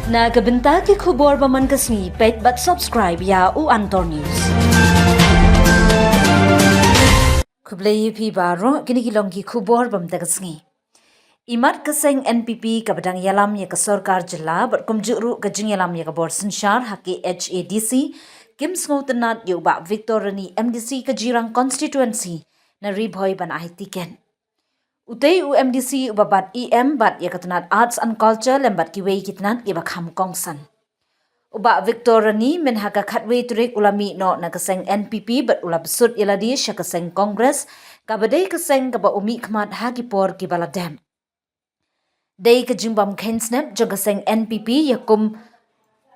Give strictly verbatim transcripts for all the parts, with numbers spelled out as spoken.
Na ka bynta ki khubor ba man ka sngi, peit bad subscribe ïa U Antor News. Khublei ïa phi baroh, kine ki long ki khubor ba mynta ka sngi. Imat ka seng N P P kaba dang ïalam ïa ka sorkar jylla bad kumjuh ruh ka jingïalam ïa ka bor synshar ha K H A D C, kim sngewtynnad ïa u Bah Victor Rani, M D C ka Jirang constituency, na Ri Bhoi ban ai tiket. Utei u M D C uba bat E M bad ïa ka tnat Arts and Culture lem bad kiwei ki tnat kiba kham kongsan. U Bah Victor Rani mynha ka khatwei tarik u la mih noh na ka seng N P P bad u la bsut ïa lade sha ka seng Congress, kaba dei ka seng kaba u mih khmat ha ki por kiba la dep. Dei ka jingbam kheiñ snep jong ka seng N P P ïa kum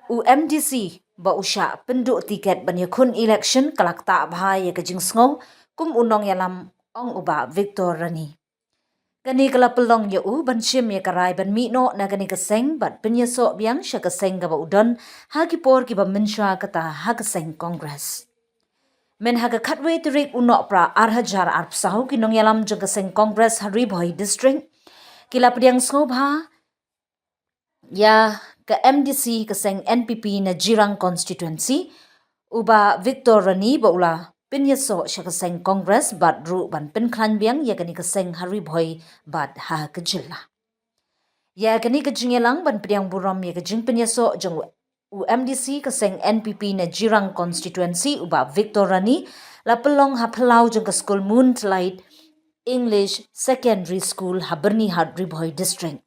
u M D C ba u shah pynduh tiket ban ïakhun election, ka la ktah bha ïa ka jingsngew kum u nongïalam, ong u Bah Victor Rani. Kane ka la pynlong ïa u ban shim ïa ka rai ban mih noh na kane ka seng bad pynïasoh biang sha ka seng kaba u don ha ki por kiba mynshuwa kata ha ka seng Congress. Mynha ka khatwei tarik u Nohprah ar hajar arphew saw, ki nongïalam jong ka seng Congress ha Ri Bhoi District ki la pdiang sngewbha ïa ka M D C ka seng N P P na Jirang constituency, u Bah Victor Rani, ba u la pynïasoh sha ka seng Congress bad ruh ban pynkhlaiñ biang ïa kane ka seng ha Ri Bhoi bad ha ka jylla. Ïa kane ka jingïalang ban pdiang burom ïa ka jingpynïasoh jong u M D C ka seng N P P na Jirang constituency, u Bah Victor Rani, la pynlong ha phyllaw jong ka skul Moonlight English Secondary School ha Byrnihat, Ri Bhoi District.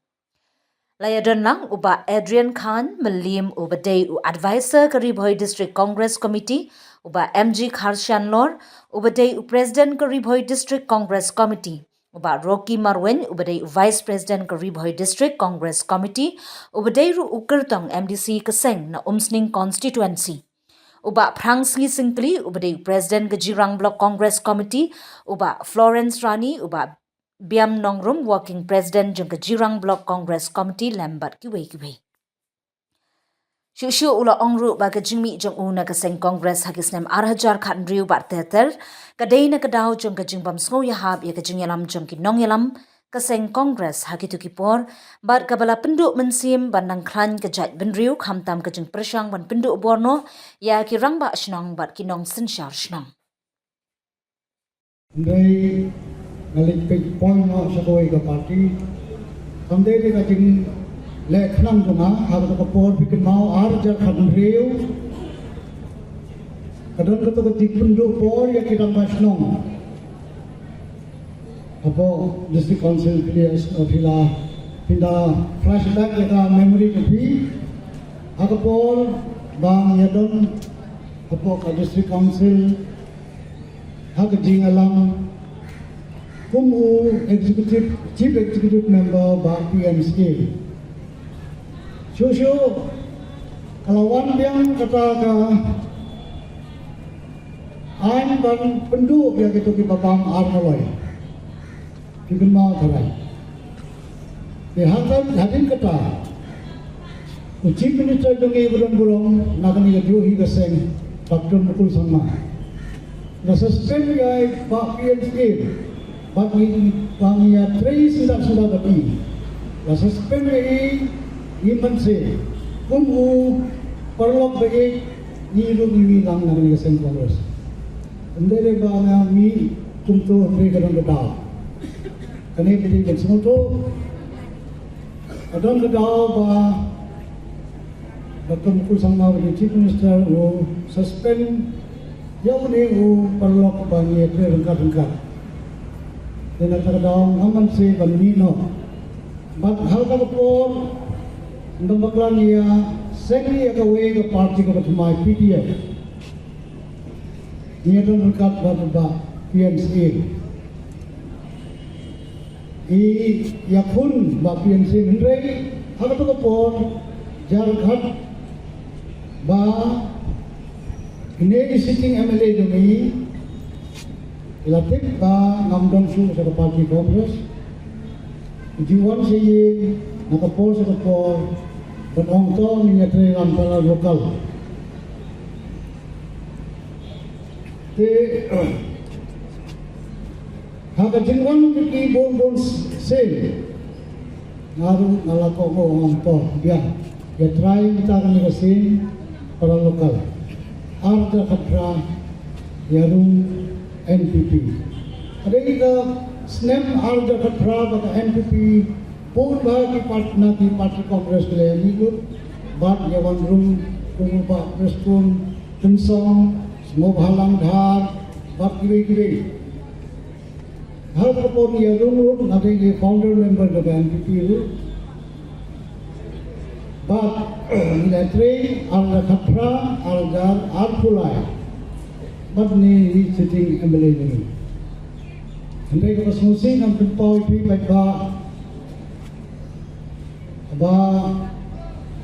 La ïadon lang u Bah Adrian Khan Mylliem, uba dei u advisor ka Ri Bhoi District Congress Committee, u Bah M G Kharshanlor, uba dei u president ka Ri Bhoi District Congress Committee, u Bah Rocky Marwein, uba dei u vice president ka Ri Bhoi District Congress Committee, uba dei ruh u kyrtong M D C ka seng na Umsning constituency, u Bah Phrangsngi Syngkli, uba dei u president ka Jirang Block Congress Committee, u Bah Florence Rani, u Bah Biam Nongrum, working president jong ka Jirang Block Congress Committee, lem bad kiwei kiwei. Shuh shuh u la ong ruh ba ka jingmih jong u na ka seng Congress ha ki snem ar hajar khathynriew bad ter ter ka dei na ka daw jong ka jingbam sngewïahap ïa ka jingïalam jong ki nongïalam ka seng Congress ha kito ki por, bad kaba la pynduh mynsiem ban nang khlaiñ ka jaitbynriew, khamtam ka jingpyrshang ban pynduh bor noh ïa ki rangbah shnong bad ki nongsynshar shnong. Hynrei nga leit peit point noh sha kawei ka party. Kam dei ka jingleh khnang jong nga ha kata ka por, phi kynmaw ar hajar khathynriew ka don kata ka jingpynduh bor ïa ki rangbah shnong hapoh District Council. Phi la, phi la, phi la flashback ïa ka memory jong phi ha ka por ba nga ïadon hapoh ka District Council ha ka jingïalam kum u executive, chief executive member ba P M scheme. Shuh shuh ka la wan biang kata ka aiñ ban pynduh ïa kito kiba bam ar nalor. Phi kynmaw tharai. Te hadien, hadien kata u Chief Minister jong ngi ba don burom na kane ka juh hi ka seng, Doctor Mukul Sangma, la suspend ïa i ba P M scheme. Bad ngi, ba ngi ïatrei syndah syndah bad i. La suspend ïa i, i mynsiem kum u paralok ba ïeit, ngi ruh ngi mih lang na kane ka seng Congress. Ym dei ba nga mih kumto, hynrei ka don ka daw. Kane ka dei ban sngewthuh. Ka don ka daw ba Doctor Mukul Sangma, ba dei Chief Minister, u suspend ïa une u paralok ba ngi ïatrei ryngkat ryngkat. Te na kata ka daw ngam mynsiem ban mih noh. Bad ha kata ka por, ynda bakla ngi ïaseng ïa kawei ka party kaba thymmai, P D F. Ngi ïadon ryngkat bad u Bah P N C. I ïakhun Bah P N C, hynrei ha kata ka por jia ryngkat ba kine ki sitting M L A jong ngi ki la tip ba ngam don shuh sha ka party Congress. Ki ju wan sha ïing na ka por sha ka por ban ong to ngin ïatrei lam para local. Te ha ka jingwan jong ki bun bun sien, nga ruh nga la kohnguh ong to biang. Ïa trai mynta kane ka sien para local. Ar hajar khatphra ïa rung N P P. Ka dei ka snem ar hajar khatphra ba ka N P P bun bha ki part na ki party Congress ki la ïa mih lut bad ïa wan rung kum u Bah Prestone Tynsong, Sngewbhalang Dhar bad kiwei kiwei. Haba ka por ïa rung ruh nga dei ka founder member ka N P P ruh. Bad ngi la trei ar hajar khatphra, ar hajar arphew lai. Bad ngi sitting M L A ngi. Hynrei kaba sngewsih ngam pynpaw ïa phi paidbah ba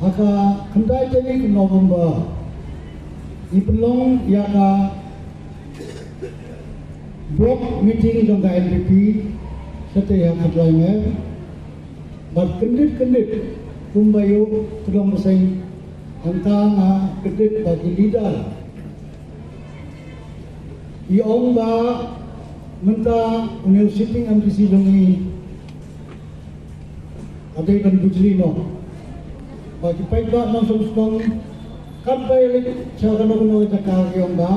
ha ka khyndai tarik November ngi pynlong ïa ka block meeting jong ka N P P, shatei ha Khatlai Mer. Bad kyndit kyndit kumba ïoh ka dong ka seng, hangta nga kyndit ba ki leader i ong ba mynta une u sitting M D C jong ngi ka dei ban bujli noh. Ba ki paidbah nongshong shnong katba ïaleit sha kano kano ka jaka ki ong ba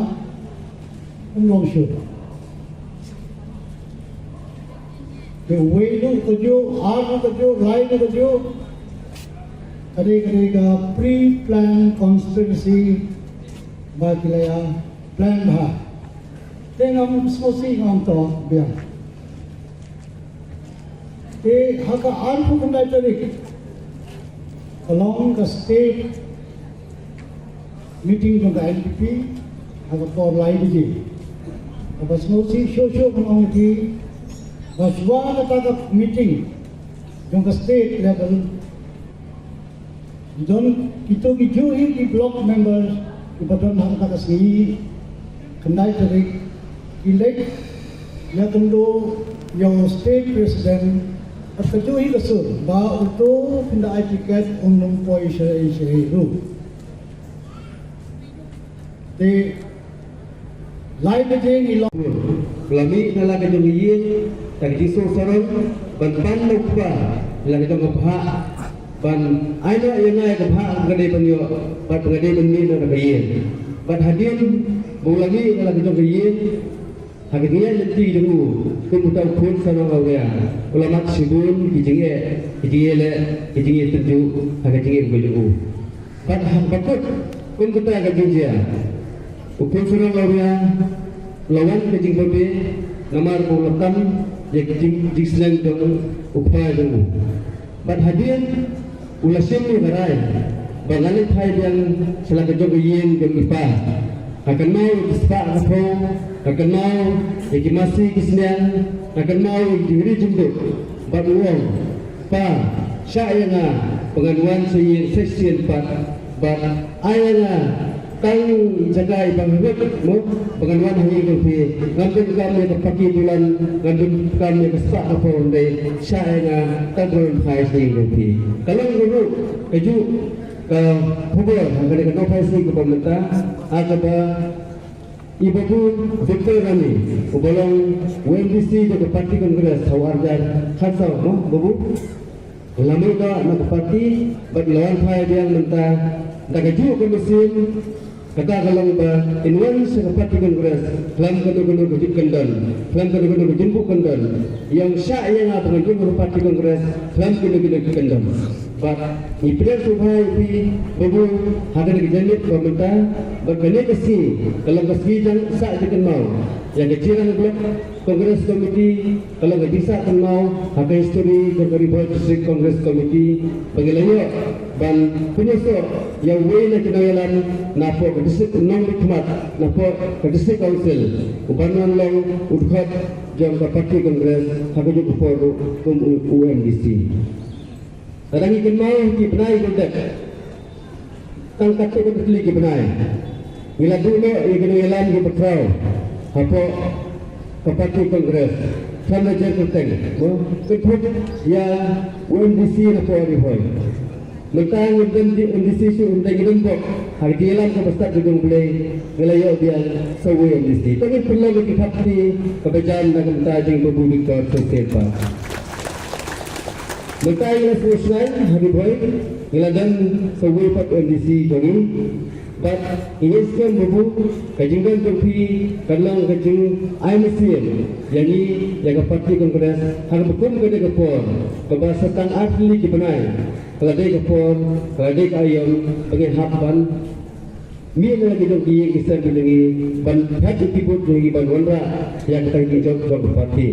ym long shuh. Te wei ruh kajuh, ar ruh kajuh, lai ruh kajuh. Ka dei, ka dei ka pre-plan conspiracy ba ki la ïa plan bha. Te ngam sngewsih, ngam to biang. Te ha ka arphew khyndai tarik ka long ka state meeting jong ka N P P ha ka por lai baje. Kaba sngewsih shuh shuh ka long ki ba shuwa kata ka meeting jong ka state level, don kito kijuh hi ki block members kiba don ha kata ka sngi khyndai tarik, ki leit ïakynduh ïa u state president. Bad kajuh hi ka sur ba uto phin da ai ticket, un ym poi sha ei sha ei ruh. Te lai baje ngi long. Ba la mih na la ka jong ka ïing, da ka jingsngew sarong ban pan na u kpa na la ka jong ka bhah, ban ai noh ïa nga ïa ka bhah ba nga dei ban ïoh bad ba nga dei ban mih na la ka ïing. Bad hadien ba u la mih na la ka jong ka ïing, ha ka jingïaid lynti jong u kum uta u khun sarong awria, u la mad shibun ki jingeh, ki jingïaleh, ki jingïatynjuh ha ka jingim ka jong u. Bad ha kaba kut kum kata ka jingjia, u khun sarong awria u la wan ka jingbabe namar ba u la tam ïa ka jing, jingsneng jong u kpa jong u. Bad hadien u la shim ïa ka rai ba ngan leit phai biang sha la ka jong ka ïing jong i pa. Nga kynmaw ïa ki spah ka phew, nga kynmaw ïa ki masi ki sniang, nga kynmaw ïa ki jingri jingduh. Bad u ong, Pa, shah ïa nga ba ngan wan sha ïing sa shisien pat, bad ai ïa nga tang jaka iba nga rit mo ba ngan wan ha ïing jong phi. Ngam donkam ïa ka paki bulan, ngam donkam ïa ka spah ka phew, hynrei shah ïa nga tang ba ngan phai sha ïing jong phi. Ka long ruh kajuh ka khubor ha kane ka Nongphai Sngi kaba mynta, ha kaba i Babu Victor Rani, uba long u M D C jong ka party Congress ha u ar hajar khatsaw, mo Babu? U la mih noh na ka party bad u la wan phai biang mynta da kajuh ka mynsiem. Kata ka long ba in wan sha ka party Congress khlem kano kano ka jingkyndon, khlem kano kano ka jingbuh kyndon. I ong shah ïa nga ba ngan rung ha ka party Congress khlem kano kano ka jingkyndon. Bad ngi pdiang sngewbha ïa phi Babu ha kane ka janmiet kaba mynta. Bad kane ka sngi ka long ka sngi jong ka sah jingkynmaw ïa ka Jirang Block Congress Committee, ka long ka jingsah kynmaw ha ka history jong ka Ri Bhoi District Congress Committee ba ngi la ïoh ban pynïasoh ïa uwei na ki nongïalam napoh ka district Nongmihkhmat, napoh ka District Council, uban wan long u dkhot jong ka party Congress ha kajuh ka por ruh kum u, u M D C. Lada ngi kynmaw ki bnai ba dep, tang katto katne tylli ki bnai ngi la duh noh ïa ki nongïalam kiba khraw hapoh ka party Congress. Khlem da jer kyrteng, mo, kynphut ïa u M D C napoh Ri Bhoi. Mynta ngim don M D C shuh, hynrei ngi don bok ha ka jingïalam kaba stad ka jong U Blei, ngi la ïoh biang sa uwei u M D C. To ngin pynlong ïa ki thap kti kaba jan na ka bynta jong Babu Victor Sosaipan. Mynta ngi la sngewsih ha Ri Bhoi, ngi la don sa uwei pat MDC jong ngi. Bad ngi ngeit skhem ba ka jingdon jong phi kan long ka jingai mynsiem ïa ngi, ïa ka party Congress, ha kaba kum kane ka por kaba sa tang ar tylli ki bnai ka la dei ka por, ka la dei ka aïom ba ngin hap ban mih na la ki jong ki ïing ki sem ki jong ngi, ban phet ïa ki vote jong ngi ban wanrah ïa ka tang ki jong jong ka party.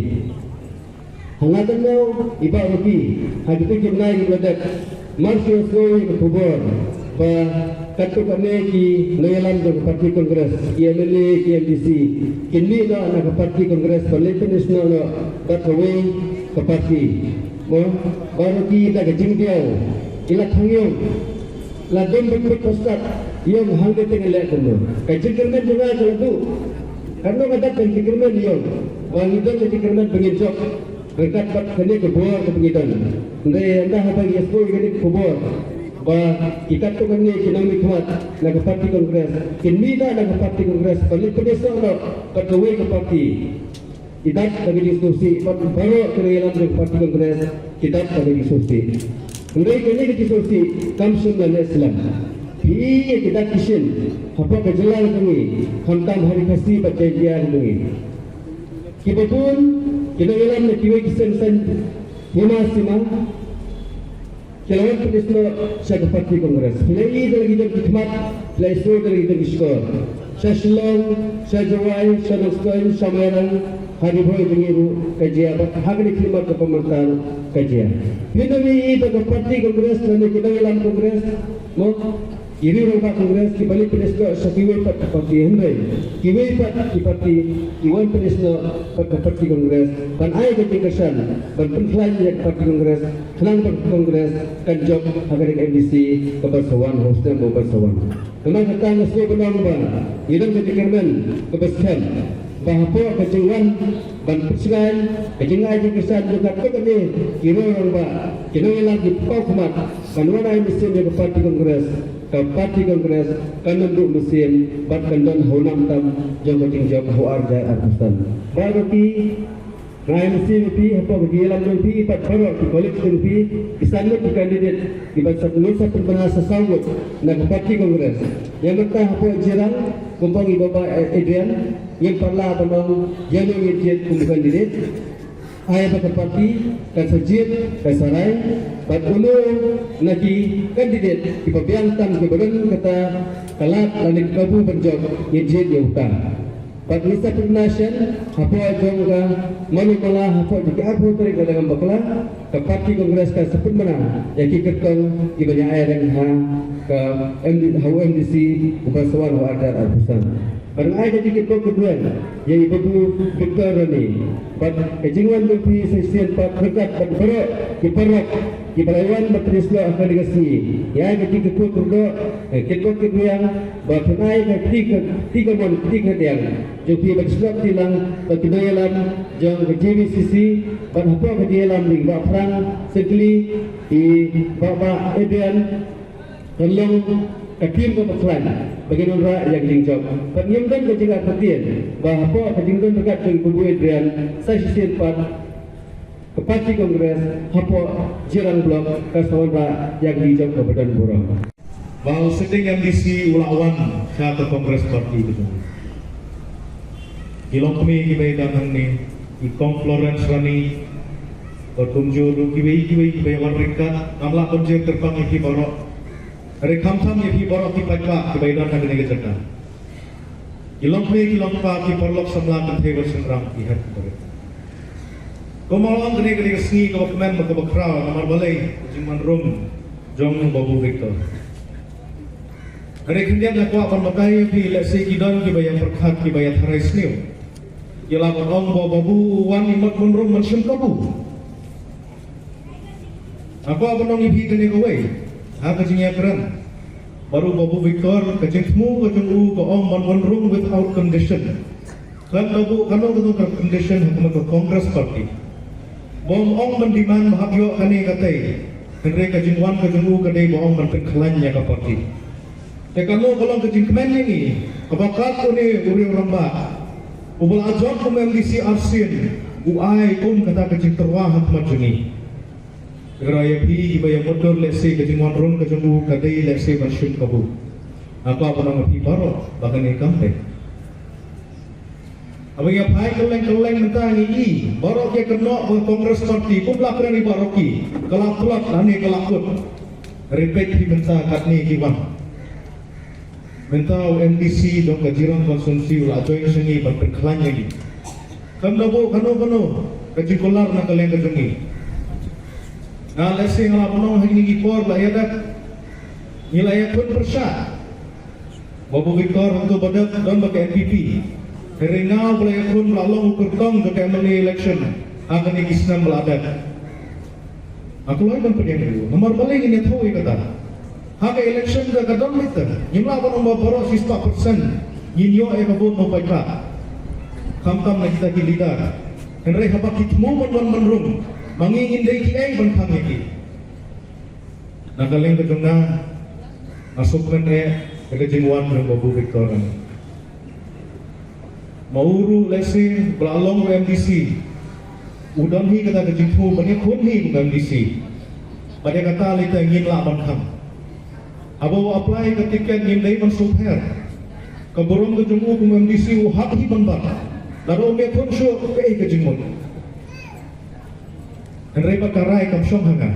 Ha nga kynmaw i Bah Rocky, ha kito ki bnai kiba la dep, mar shu sngew ïa ka khubor ba katto katne ki nongïalam jong ka party Congress, ki MLA, ki MDC, kin mih noh na ka party Congress ban leit pynsnoh noh bad kawei ka party. Mo, Bah Rocky, da ka jingdiaw, i la khang ïong, la dum bit bit postat ïong, hangta te ngan leh kumno? Ka jingkyrmen jong nga ka la duh. Katno nga dap ban jingkyrmen ïong, ba ngi don ka jingkyrmen ba ngin jop ryngkat bad kane ka bor kaba ngi don. Hynrei ynda haba ngi ïohsngew ïa kane ka khubor ba ki katto katne ki nongmihkhmat na ka party Congress kin mih noh na ka party Congress ban leit pynsnoh noh bad kawei ka party, i dap da ka jingsngewsih, bad baroh ki nongïalam jong ka party Congress ki dap da ka jingsngewsih. Hynrei kane ka jingsngewsih kam shym la leh slem. Phi i ïa ki dak ki shin hapoh ka jylla ka jong ngi, khamtam ha Ri Khasi bad Jaiñtia ka jong ngi. Kiba bun ki nongïalam na kiwei ki seng saiñ hima sima ki la wan pynsnoh sha ka party Congress. Phi la ïohi da la ki jong ki khmat, phi la ïohi da la ki jong ki shkor. Sha Shillong, sha Jowai, sha Nongstoiñ, sha Mairang, ha Ri Bhoi jong ngi ruh ka jia, bad ha kane ka khlieh mat ka Pamantar ka jia. Phin ïohi da ka party Congress lane ki nongïalam Congress, mo, ki riew rangbah Congress kiba leit pynsnoh sha kiwei pat ki party, hynrei kiwei pat ki party ki wan pynsnoh bad ka party Congress ban ai ka jingkyrshan, ban pynkhlaiñ ïa ka party Congress, khnang ba ka Congress kan jop ha kane ka MDC kaba sa wan, ha u snem uba sa wan. Namar kata nga sngewbha ban ong ba ngi don ka jingkyrmen kaba skhem ba hapoh ka jingwan ban pynshngaiñ, ka jingai jingkyrshan jong katto katne ki riew rangbah, ki nongïalam, ki paw khmat, kan wan ai mynsiem ïa ka party Congress, ka party Congress kan ym duh mynsiem bad kan don ha u nam tam jong ka jingjop ha u ar hajar arphew san. Bah Rocky, nga ai mynsiem ïa phi hapoh ka jingïalam jong phi bad baroh ki colleague jong phi, ki san ngut ki candidate kiba sa, ngin sa pynbna sa saw ngut na ka party Congress. Ïa mynta hapoh Jirang, kumba ong i Bah Adrian, ngin pynlah ban ong ïano ngin jied kum u candidate. Ai ba ka party kan sa jied, kan sa rai, bad uno na ki candidate kiba biang tam kiba don kata ka lad lane ka kabu ban jop, ngin jied ïa uta. Bad ngi sa pynbna shen hapoh jong ka mano mala hapoh jong ki arphew tarik lada ngam bakla, ka party Congress kan sa pynbna ïa ki kyrtong kiba ngi ïa ai reng ha ka MD, ha u MDC uba sa wan ha u ar hajar arphew san. Bad nga ai ka jingkyrkhu kyrdoh ïa i Babu Victor Rani bad ka jingwan jong phi sa shisien pat ryngkat bad baroh ki paralok kiba la wan bad pynïasoh ha kane ka sngi. Nga ai ka jingkyrkhu kyrdoh, eh, kyrkhu kyrdoh ïa ba phin ai ka kti ka, kti kamon kti kadiang jong phi ban snoh kti lang bad ki nongïalam jong ka JVCC bad hapoh ka jingïalam jong i Bah Frank Syngkli, i Bah, Bah Adrian, kan long ka team kaba khlaiñ ba kin wanrah ïa ka jingjop. Bad ngim don ka jingïathuh ba hapoh ka jingdon ryngkat jong i Babu Adrian sa shisien pat ka party Congress hapoh Jirang Block ka sa wanrah ïa ka jingjop kaba don burom. Ba u sitting MDC u la wan sha ka Congress Party ka jong ngi. Ki longkmie kiba ïadon hangne, i Kong Florence Rani, bad kumjuh ruh kiwei kiwei kiba ïawan ryngkat, ngam lah ban jia kyrpang ïa phi baroh. Hynrei khamtam ïa phi baroh ki paidbah kiba ïadon ha kane ka jaka. Ki longkmie ki longkpa, ki paralok samla kynthei bad shynrang, ki hep ki barit. Kumba ong, kane ka dei ka sngi kaba kmen bad kaba khraw namar balei? Ka jingwan rum jong u Babu Victor. Hynrei khyndiat nga kwah ban batai ïa phi, lehse ki don kiba ïa pyrkhat, kiba ïa tharai sniew, ki lah ban ong ba u Babu u wan, i mat ban rum ban shim kabu. Nga kwah ban ong ïa phi kane kawei ha ka jingïakren bad u Babu Victor, ka jingthmu ka jong u ka ong ban wan rum without condition. Khlem da buh kano kano ka condition ha khmat ka Congress Party. Ba um ong ban demand ba hap ïoh kane katei. Hynrei ka jingwan ka jong u ka dei ba ong ban pynkhlaiñ ïa ka party. Te kano ka long ka jingkmen ïa ngi kaba kat une u riew rangbah uba la jop kum MDC arsien u ai kum kata ka jingtyrwa ha khmat jong ngi. Kata ïa phi kiba ïa mutdur lehse ka jingwan rung ka jong u ka dei lehse ban shim kabu. Nga kwah ban ong ïa phi baroh ba kane kam dei. Haba ngi ïa phai kylleng kylleng mynta ngi i baroh ki kynnoh ba Congress Party kum la kren ïa baroh ki ka la plot lane ka la kut. Repeat phi mynta katne ki wan. Mynta u M D C jong ka Jirang constituency u la join sha ngi ban pynkhlaiñ ïa ngi. Kam da buh kano kano ka jingkular na ka liang ka jong ngi. Nga lehse nga la pynong ha kine ki por la ïa dep. Ngi la ïa khun pyrshah. Babu Victor hangto ba dep don bad ka N P P. Hynrei nga ba la ïa khun ba la long u kyrtong jong ka M L A election ha kane ki snem ba la dep. Nga kloi ban pdiang ïa u namar balei ngin ïathuh ïa kata. Ha ka election ka ka don beit te ngim lah ban ong ba baroh shispah percent ngin ïoh ïa ka vote na u paidbah. Khamtam na kita ki leader. Hynrei haba ki thmu ban wan ban rung ma ngi ngin dei kiei ban khang ïa ki. Na ka liang ka jong nga nga sngewkmen eh ïa ka jingwan jong Babu Victor. Ma u ruh lehse ba la long u M D C u don hi kata ka jingthmu ban ïakhun hi kum M D C. Bad ïa kata lei te ngim lah ban khang. Haba u apply ka ticket ngim dei ban sngewpher. Ka burom ka jong u kum M D C u hap hi ban bat. Lada um ïakhun shuh kaei ka jingmut. Hynrei ba ka rai kam shong ha nga.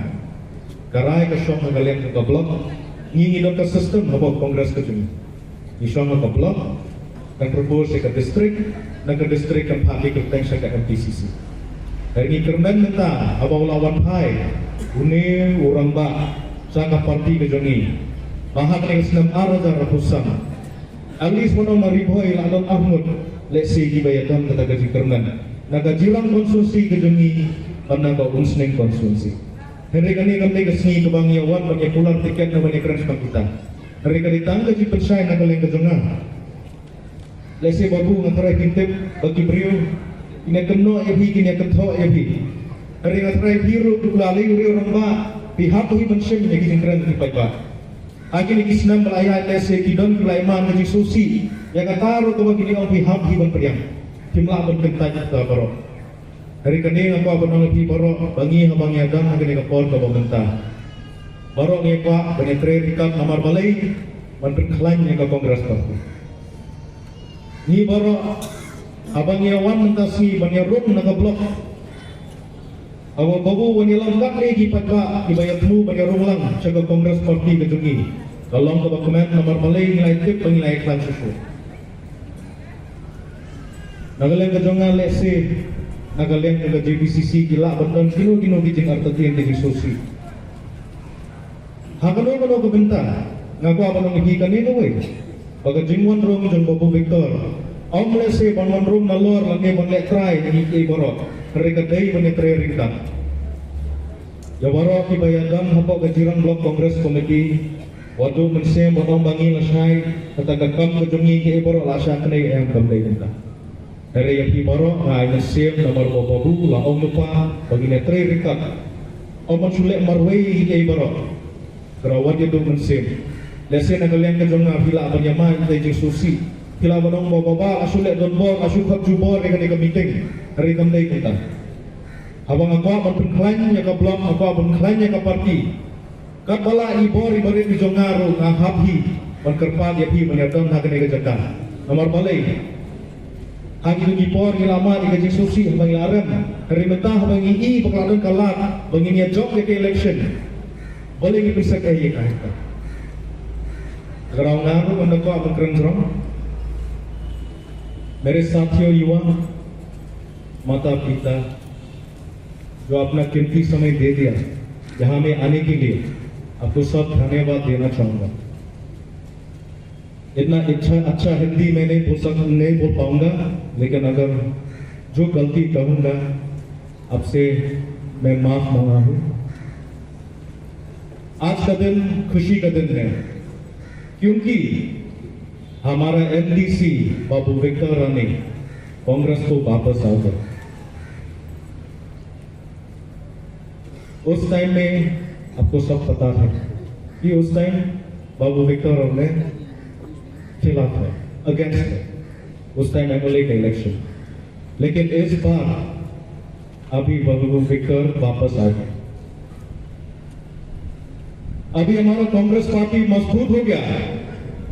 Ka rai ka shong ha ka liang ka block. Ngi ngi don ka system haba Congress ka jong ngi. Ngi shong ha ka block. Kan propose ïa ka district. Na ka district kan phah ki kyrteng sha ka M P C C. Hynrei ngi kyrmen mynta haba u la wan phai une u rangbah sha ka party ka jong ngi. Ba ha kane ka snem ar hajar arphew san. At least mynno ma Ri Bhoi la don arngut. Lehse kiba ïa don kata ka jingkyrmen na ka Jirang constituency ka jong ngi bad na ka Umsning constituency. Hynrei kane kam dei ka sngi kaba ngi ïa wan ban ïa kular ticket na ban ïa kren sha kita. Hynrei ka dei tang ka jingpynshai na ka liang ka jong nga. Lehse Babu nga tharai phin tip ba ki briew kin ïa kynnoh ïa phi kin ïa kynthoh ïa phi. Hynrei nga tharai phi ruh phi la lei u rangbah phi hap hi ban shim ïa ki jingkren ki paidbah. Ha kine ki snem ba la ïaid lehse ki don ki la ïa man ka jingsngewsih ïa kata ruh kaba kine ong phi hap hi ban pdiang. Phim lah ban kyntait ïa kata baroh. Hynrei kane nga kwah ban ong ïa phi baroh ba ngi haba ngi ïa don ha kane ka por kaba mynta baroh ngi kwah ban ïa trei ryngkat namar balei ban pynkhlaiñ ïa ka Congress Party. Ngi baroh haba ngi ïa wan mynta sngi ban ïa rung na ka block. Haba Babu wan ïalam katne ki paidbah kiba ïa thmu ban ïa rung lang sha ka Congress Party ka jong ngi. Ka long kaba kmen namar balei ngi la ïa tip ba ngi la ïa khlaiñ shuh shuh. Na ka liang ka jong nga lehse na ka liang ka J B C C ki lah ban don kino kino ki jingartatien ki jingsngewsih. Ha kano kano ka bynta nga kwah ban ong ïa phi kane kawei ba ka jingwan rung jong Babu Victor ym lehse ban wan rung nalor lane ban leh trai ïa ngi kiei baroh. Hynrei ka dei ban ïa trei ryngkat. Ïa baroh kiba ïa don hapoh ka Jirang Block Congress Committee wat duh mynsiem ban ong ba ngi la shai kata ka kam ka jong ngi kiei baroh la shah kane em kam dei ryngkat. Hynrei ïa phi baroh nga ai mynsiem namar ba Babu la ong lypa ba ngin ïa trei ryngkat. Ym ban shu leh marwei ïa kiei baroh. Kynrad wat ïa duh mynsiem. Lehse na ka liang ka jong nga phi lah ban ïa mad ïa ka jingsngewsih. Phi lah ban ong ba Baba la shu leh donbor la shu khot jubor ïa kane ka meeting. Hynrei kam dei kumta. Haba nga kwah ban pynkhlaiñ ïa ka block nga kwah ban khlaiñ ïa ka party. Katba lah i bor i barit i jong nga ruh nga hap hi ban kyrpad ïa phi ban ïa don ha kane ka jaka. Namar balei? Ha kine ki por ngi la mad ïa ka jingsngewsih haba ngi la rem. Hynrei mynta haba ngi i ba ka la don ka lad ba ngin ïa jop ïa ka election. Balei ngi pynsep ïa ka hynta? Kynrad nga ruh nga kwah ban kren jrong. मेरे साथियों युवा, माता पिता, जो अपना कीमती समय दे दिया यहाँ में आने के लिए, आपको सब धन्यवाद देना चाहूँगा। इतना अच्छा अच्छा हिंदी मैं नहीं बोल सक नहीं बोल पाऊँगा, लेकिन अगर जो गलती कहूँगा आपसे मैं माफ़ मांगा हूँ। आज का दिन खुशी का दिन है क्योंकि हमारा एमडीसी बाबू विक्टर राणे कांग्रेस को वापस आ गए। उस टाइम में आपको सब पता है कि उस टाइम बाबू विक्टर राणे खिलाफ है, अगेंस्ट है उस टाइम एमएलए का इलेक्शन। लेकिन इस बार अभी बाबू विक्टर वापस आ गए। अभी हमारा कांग्रेस पार्टी मजबूत हो गया,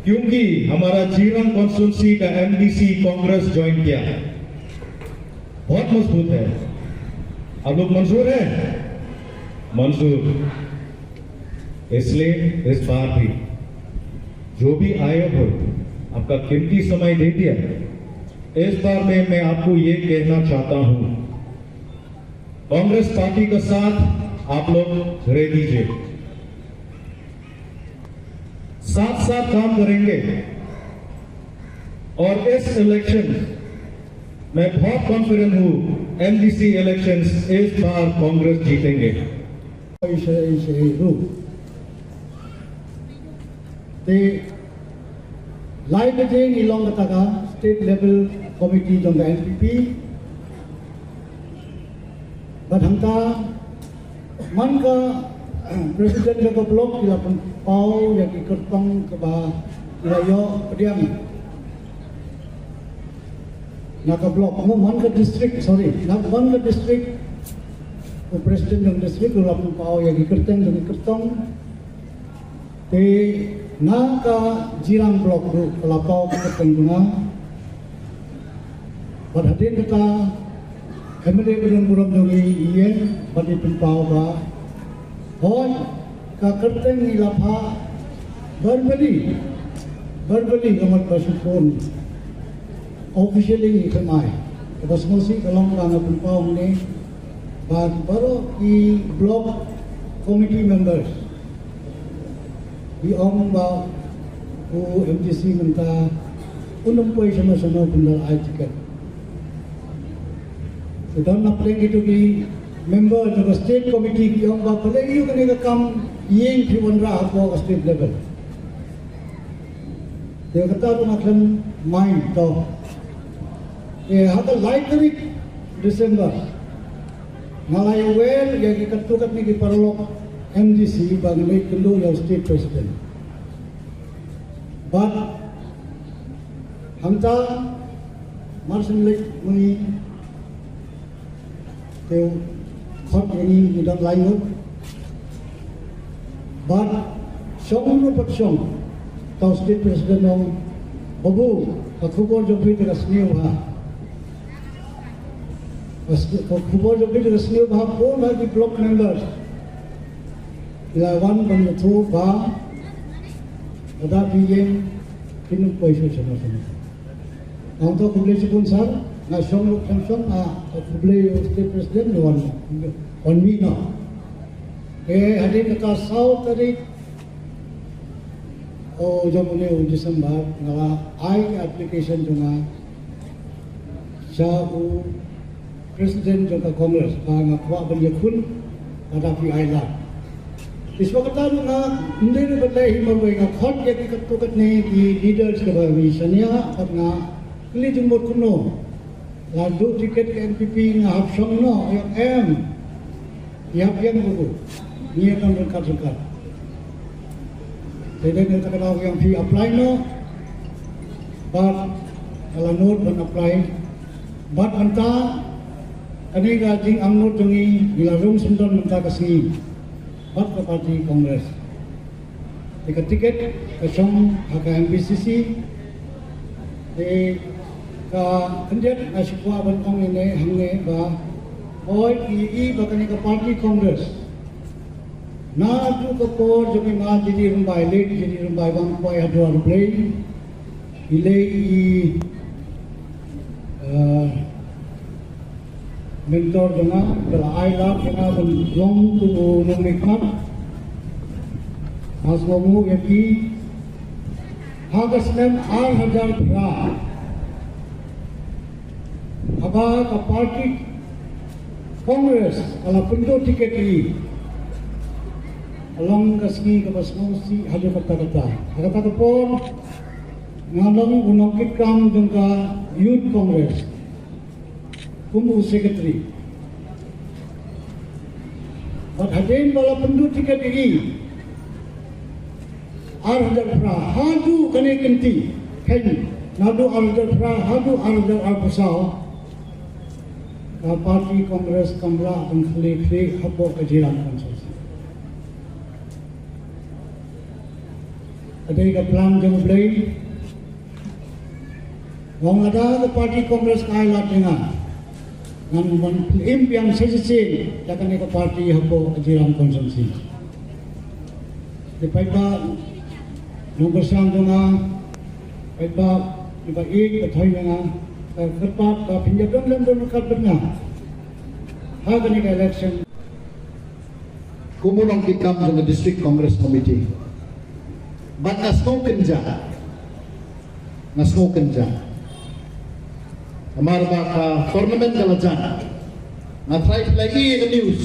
क्योंकि हमारा जीरंग कॉन्स्टिट्यूंसी का एमडीसी कांग्रेस ज्वाइन किया। बहुत मजबूत है। आप लोग मंजूर है? मंजूर। इसलिए इस बार भी जो भी आए हो, आपका कीमती समय दे दिया। इस बार में मैं आपको ये कहना चाहता हूं, कांग्रेस पार्टी का साथ आप लोग रह दीजिए, साथ साथ काम करेंगे। और इस इलेक्शन मैं बहुत कॉन्फिडेंट हूं, एमडीसी इलेक्शंस इस बार कांग्रेस जीतेंगे। Te lai baje ngi long kata ka state level committee jong ka NPP. Bad hangta man ka president jong ka block ki la pynpaw ïa ki kyrtong kaba ki la ïoh pdiang na ka block, mo man ka district, sorry, na man ka district. U president jong district u la pynpaw ïa ki kyrteng jong ki kyrtong. Te na ka Jirang block ruh ka la paw ka kyrteng jong nga. Bad hadien kata, MLA ba don burom jong ngi i ïeng bad i pynpaw ba hooid ka kyrteng ngi la phah verbally, verbally ka mut ba shu phone. Officially ngi khlem ai. Kaba sngewsih ka long ba nga pynpaw hangne ba baroh ki block committee members ki ong ba u MDC mynta un ym poi shano shano ban da ai ticket. Te don na pdeng kito ki member jong ka state committee ki ong ba balei ïa kane ka kam ïeng phi wanrah hapoh ka state level. Te kata ruh nga khlem mind to. Te ha ka lai tarik December nga la ïa wer ïa ki katto katne ki paralok MDC ba ngi leit kynduh ïa u state president. Bad hangta mar shen leit mynne te u khot ïa ngi ngi don lai ngut. Bad shong ruh bad shong. Te u state president u ong, "Babu, ka khubor jong phi te ka sniew bha." Ka s-, ka khubor jong phi te ka sniew bha, bun bha ki block members ki la wan ban ïathuh ba lada phi ïeng phin ym poi shuh shano shano. Nga ong to khublei shibun sir, nga shong ruh khlem shong, ah, khublei u state president, wan, wan mih noh. Te hadien kata saw tarik, o, jong une u December, nga la ai ka application jong nga sha u president jong ka Congress ba nga kwah ban ïakhun lada phi ai lad. Te shuwa kata ruh nga ym dei ruh ban leh hi marwei, nga khot ïa ki katto katne ki leaders kiba ngi shaniah bad nga kylli jingmut kumno. La duh ticket ka NPP nga hap shong noh, ïa em. Ïa em babu. Ngi ïa don ryngkat ryngkat. Te dei na kata ka daw ïa phi apply noh. Bad ka la nud ban apply. Bad mynta kane ka jingangnud jong ngi ngi la rung syndon mynta ka sngi bad ka party Congress. Te ka ticket ka shong ha ka MPCC. Te ka khyndiat nga shu kwah ban ong ïa ne hangne ba hooid ngi i ba kane ka party Congress naduh ka por jong i Ma J D Rymbai, late J D Rymbai, bam kwai ha duwar U Blei. I lei i, eh, mentor jong nga, ba la ai lad ïa nga ban long kum u nongmihkhmat. Nga sngewbha ïa ki ha ka snem ar hajar phra. Haba ka party Congress ka la pynduh ticket ïa i, ka long ka sngi kaba sngewsih haduh katta katta. Ha kata ka por nga long u nongkitkam jong ka Youth Congress kum u secretary. Bad hadien ba la pynduh ticket ïa i ar hajar phra haduh kane ka kynti, kane, naduh ar hajar phra haduh ar hajar arphew saw, ka party Congress kam lah ban khlieh khlieh hapoh ka Jirang constituency. Ka dei ka plan jong U Blei. Ong lada ka party Congress ka ai lad ïa nga, ngan wan pynïaid biang shisha shisha ïa kane ka party hapoh ka Jirang constituency. Te paidbah nongkyrshan jong nga, paidbah kiba ïeit ba thoh ïa nga, ka kyrpad ba phin ïa don lem don ryngkat bad nga ha kane ka election. Kum u nongkitkam jong ka District Congress Committee, bad nga sngew kynja, nga sngew kynja. Namar ba ka tournament ka la jan. Nga tharai phi la ïohi ïa ka news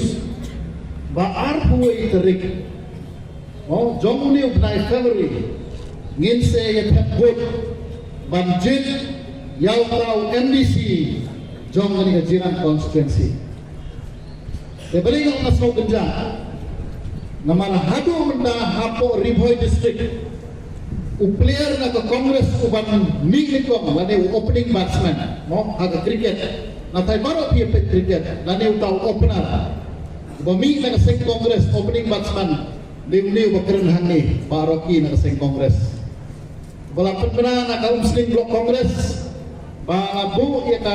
ba arphew wei tarik, oh, jong une u bnai February, ngin sa ïa thep vote ban jied ïa uta u M D C jong kane ka Jirang constituency. Te balei nga ong nga sngew kynja? Namar haduh mynta hapoh Ri Bhoi District, u player na ka Congress uban mih nyngkong lane u opening batsman, mo, ha ka cricket. Nga tharai baroh phi ïa peit cricket, lane uta u opener uba mih na ka seng Congress, opening batsman, dei une uba kren hangne, Bah Rocky na ka seng Congress. Ba la pynbna na ka Umsning Block Congress ba la buh ïa ka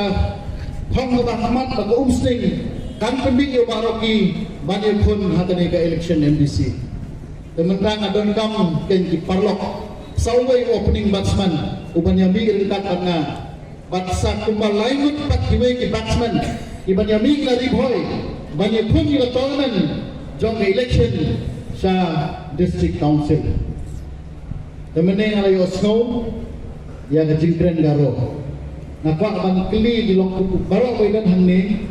thong kaba khmat ba ka Umsning kan pynmih ïa u Bah Rocky ban ïakhun ha kane ka election M D C. Te mynta nga donkam kein ki paralok, sa uwei u opening batsman uban ïa mih ryngkat bad nga, bad sa kumba lai ngut pat kiwei ki batsman kiban ïa mih na Ri Bhoi ban ïakhun ïa ka tournament jong ka election sha District Council. Te mynne nga la ïohsngew ïa ka jingkren Garo. Nga kwah ban kylli ki long baroh ba ïadon hangne,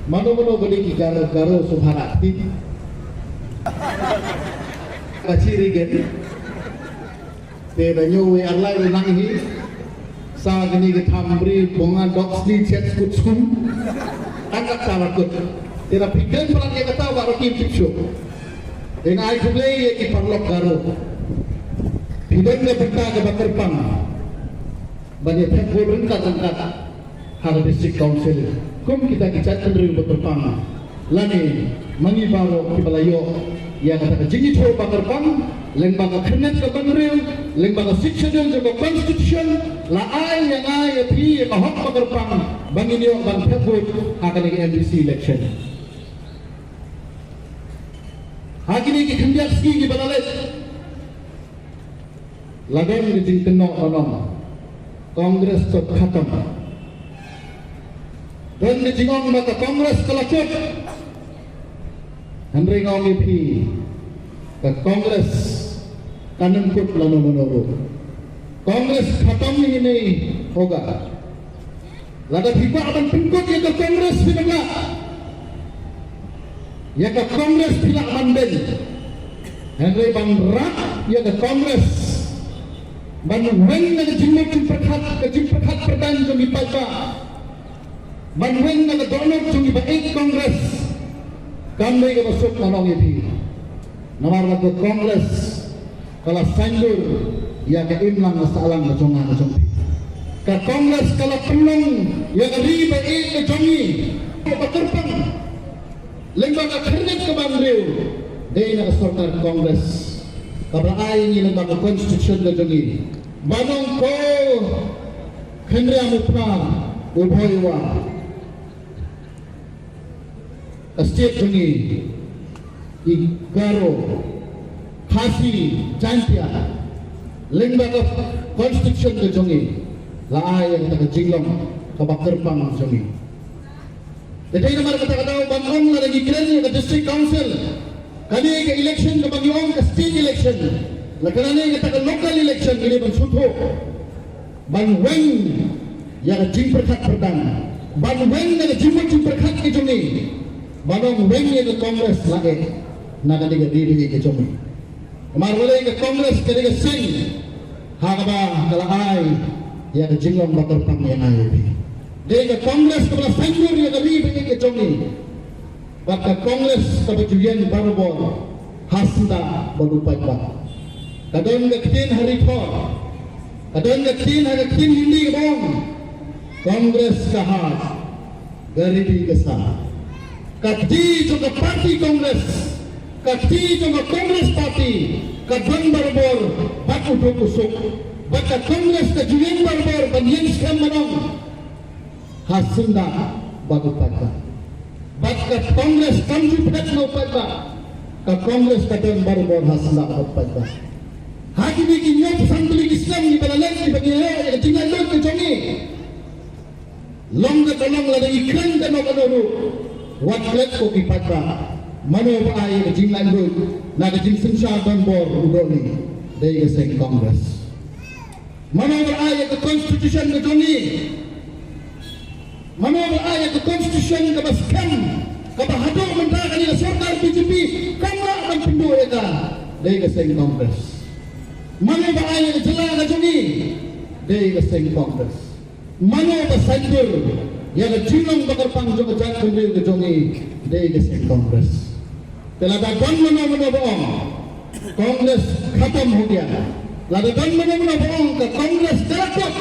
mano mano ba dei ki Garo, Garo Subhara kti? Ka chi Regen. Te da ñiew wei ar lai ruh nang hi. Sa kini ki tham bri bonga dok sni chet skut skum. Angkat sa la kut. Te da phi kren palat ïa kata ba ruh kim tip shuh. Te nga ai khublei ïa ki paralok Garo. Phi don ka bynta kaba kyrpang ban ïa thep vote ryngkat ryngkat ha ka District Council kum kita ki jaitbynriew ba kyrpang. Lane ma ngi baroh kiba la ïoh ïa kata ka jingithuh ba kyrpang, lyngba ka khyrnit ka bynriew, lyngba ka Sixth Schedule jong ka Constitution, la ai ïa nga ïa phi ïa ka hok ba kyrpang ba ngin ïoh ban thep vote ha kane ka M D C election. Ha kine ki khyndiat sngi kiba la leit, la don ka jingkynnoh ban ong Congress to khatam. Don ka jingong ba ka Congress ka la kut. Hynrei nga ong ïa phi, ka Congress kan ym kut lano mano ruh. Congress khatam hi nei, hoga. Lada phi kwah ban pynkut ïa ka Congress, phi lah. Ïa ka Congress phi lah ban beiñ. Hynrei ban rak ïa ka Congress ban weng na ka jingmut jingpyrkhat, ka jingpyrkhat pyrdan jong ki paidbah, ban weng na ka dohnud jong ki ba ïeit Congress, kam dei kaba suk, ngan ong ïa phi. Namar ba ka Congress ka la saiñdur ïa ka imlang ka sahlang ka jong nga ka jong phi. Ka Congress ka la pynlong ïa ka ri ba ïeit ka jong ngi ba kyrpang. Lyngba ka khyrnit kaba hynriew dei na ka sorkar Congress kaba la ai ïa ngi lyngba ka constitution ka jong ngi. Ba nong ko khynriam u Phra u Bhoi wa ka state jong ngi, i Garo, Khasi, Jaintia, lyngba ka constitution ka jong ngi, la ai ïa kata ka jinglong kaba kyrpang jong ngi. Te dei namar kata ka daw ban ong lada ngi kren ïa ka district council, kane ka election kaba ngi ong ka state election, la kane kata ka local election ngi dei ban sngewthuh. Ban weng ïa ka jingpyrkhat pyrdan, ban weng ïa ka jingmut jingpyrkhat ka jong ngi, ban ong weng ïa ka Congress la eh na ka dei ka dei ka jong ngi. Namar balei ka Congress ka dei ka seng ha kaba ka la ai ïa ka jinglong ba kyrpang ïa nga ïa phi. Dei ka Congress kaba la saiñdur ïa ka dei ka jong ngi. Bad ka Congress kaba ju ïeng barabor ha syndah bad u paidbah. Ka don ka ktien ha Ri Bhoi, ka don ka ktien ha ka ktien Hindi kaba ong, Congress ka haat, garibi ka saat. Ka kti jong ka party Congress, ka kti jong ka Congress party ka don barabor bad u duk u suk. Bad ka Congress ka ju ïeng barabor ban ïeng skhem ban ong ha syndah bad u paidbah. Bad ka Congress kam ju phet na u paidbah. Ka Congress ka don barabor ha syndah bad u paidbah. Ha kine ki hynñiew phew san tylli ki snem kiba la leit kiba ngi ïoh ïa ka jinglaitluid ka jong ngi. Long kata long lada ngi kren kano kano ruh, wat klet ko ki paidbah. Mano ba ai ïa ka jinglaitluid na ka jingsynshar donbor u dohnud? Dei ka seng Congress. Mano ba ai ïa ka constitution ka jong ngi? Mano ba ai ïa ka constitution kaba skhem, kaba haduh mynta kane ka sorkar B J P kam lah ban pynduh ïa ka? Dei ka seng Congress. Mano ba ai ïa ka jylla ka jong ngi? Dei ka seng Congress. Mano ba saiñdur ïa ka jinglong ba kyrpang jong ka jaitbynriew ka jong ngi? Dei ka seng Congress. Te lada don mano mano ba ong Congress khatam ho gaya, lada don mano mano ba ong ka Congress ka la kut,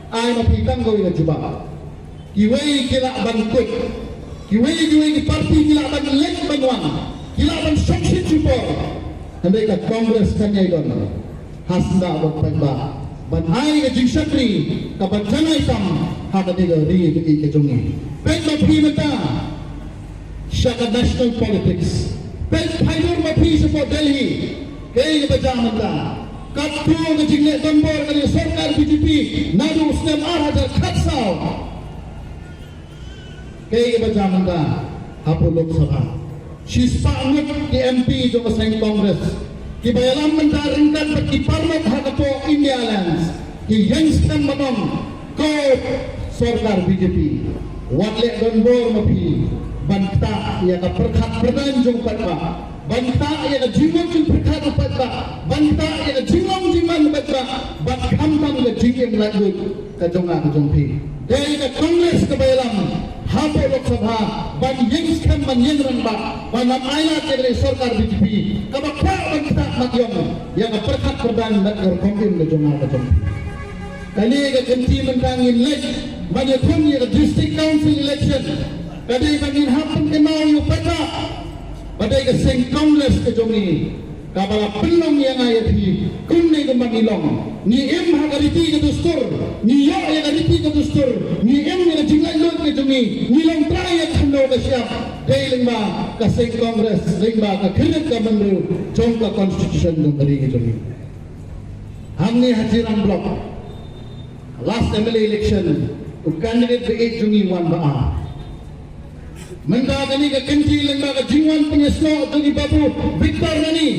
ai ma phi tang kawei ka jubab. Kiwei ki lah ban kut, kiwei kiwei ki party ki lah ban leit ban wan, ki lah ban shongshit shipor. Hynrei ka Congress kan ïai don ha syndah bad paidbah ban ai ka jingshakri kaba janai tam ha kane ka ri ka jong ngi. Peit ma phi mynta sha ka national politics. Peit phaidor ma phi shapoh Delhi. Kaei kaba jia mynta? Katto ka jingleh donbor kane ka sorkar B J P naduh u snem ar hajar khatsaw. Kaei kaba jia mynta hapoh Lok Sabha? Shispah ngut ki M P jong ka seng Congress kiba ïalam mynta ryngkat bad ki paralok ha ka pok India Alliance ki ïeng skhem ban ong, ko sorkar B J P, wat leh donbor ma phi ban ktah ïa ka pyrkhat pyrdain jong u paidbah, ban ktah ïa ka jingmut jingpyrkhat u paidbah, ban ktah ïa ka jinglong jingman u paidbah, bad khamtam ka jingim laitluid ka jong nga ka jong phi. Dei ka Congress kaba ïalam hapoh Lok Sabha ban ïeng skhem ban ïeng rangbah ban ym ailad ïa ka sorkar B J P kaba kwah ban ktah mat ïong ïa ka pyrkhat pyrdain bad ka rukom im ka jong nga ka jong phi. Kane ka kynti mynta ngin leit ban ïakhun ïa ka District Council election. Ka dei ba ngin hap pynkynmaw ïa u paidbah ba dei ka seng Congress ka jong ngi kaba la pynlong ïa nga ïa phi kumne kumba ngi long. Ngi im ha ka riti ka dustur, ngi ïoh ïa ka riti ka dustur, ngi im ïa ka jinglaitluid ka jong ngi, ngi long trai ïa ka khyndew ka shyiap. Dei lyngba ka seng Congress, lyngba ka khyrnit ka bynriew jong ka constitution jong ka ri ka jong ngi. Hangne ha Jirang Block, last M L A election, u candidate ba ïeit jong ngi u wan ba ar. Mynta kane ka kynti lyngba ka jingwan pynïasnoh jong i Babu Victor Rani,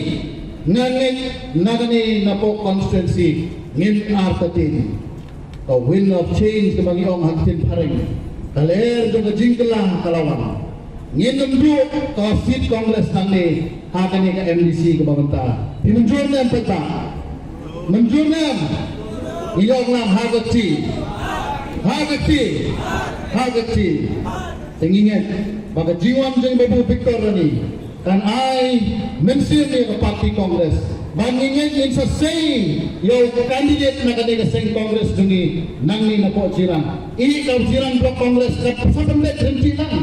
nga ngeit na kane napoh constituency ngin artatien. Ka wind of change kaba ngi ong ha ka ktien phareng, ka lyer jong ka jingkylla ka la wan. Ngin ym duh ka seat Congress nangne ha kane ka M D C kaba mynta. Phi mynjur ne em paidbah? Mynjur ne em? Ngi ïoh ngam ha ka kti, ha ka kti, ha ka kti. Te ngi ngeit ba ka jingwan jong i Babu Victor Rani kan ai mynsiem ïa ka party Congress. Ba ngi ngeit ngin sa sei ïa u candidate na kane ka seng Congress jong ngi nangne napoh Jirang. I ka Jirang Block Congress ka sa pynbeit rynti lang.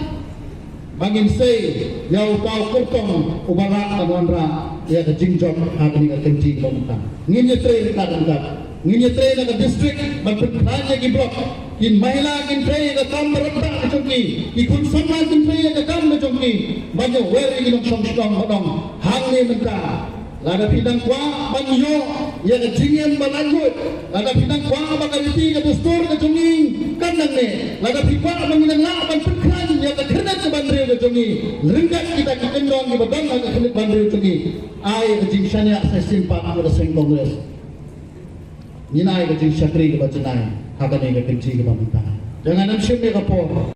Ba ngin sei ïa uta u kyrtong uba lah ban wanrah ïa ka jingjop ha kane ka kynti kaba mynta. Ngin ïatrei ryngkat ryngkat. Ngin ïatrei na ka district ban pynkhlaiñ ïa ki block. Ki mahila kin trei ïa ka kam baroh ka jong ki. Ki khun samla kin trei ïa ka kam ka jong ki. Ban ïawer ïa ki nongshong shnong ban ong, hangne mynta, lada phi dang kwah ban ïoh ïa ka jingim ba laitluid, lada phi dang kwah ba ka riti ka dustur ka jong ngi kan nang ne, lada phi kwah ba ngi nang lah ban pynkhlaiñ ïa ka khyrnit ka bynriew ka jong ngi ryngkat kita ki kyndong kiba don ha ka khyrnit bynriew jong ngi, ai ka jingshaniah sa shisien pat ïa ka seng Congress. Ngin ai ka jingshakri kaba janai ha kane ka kynti kaba mynta. Te ngan ym shim ïa ka por.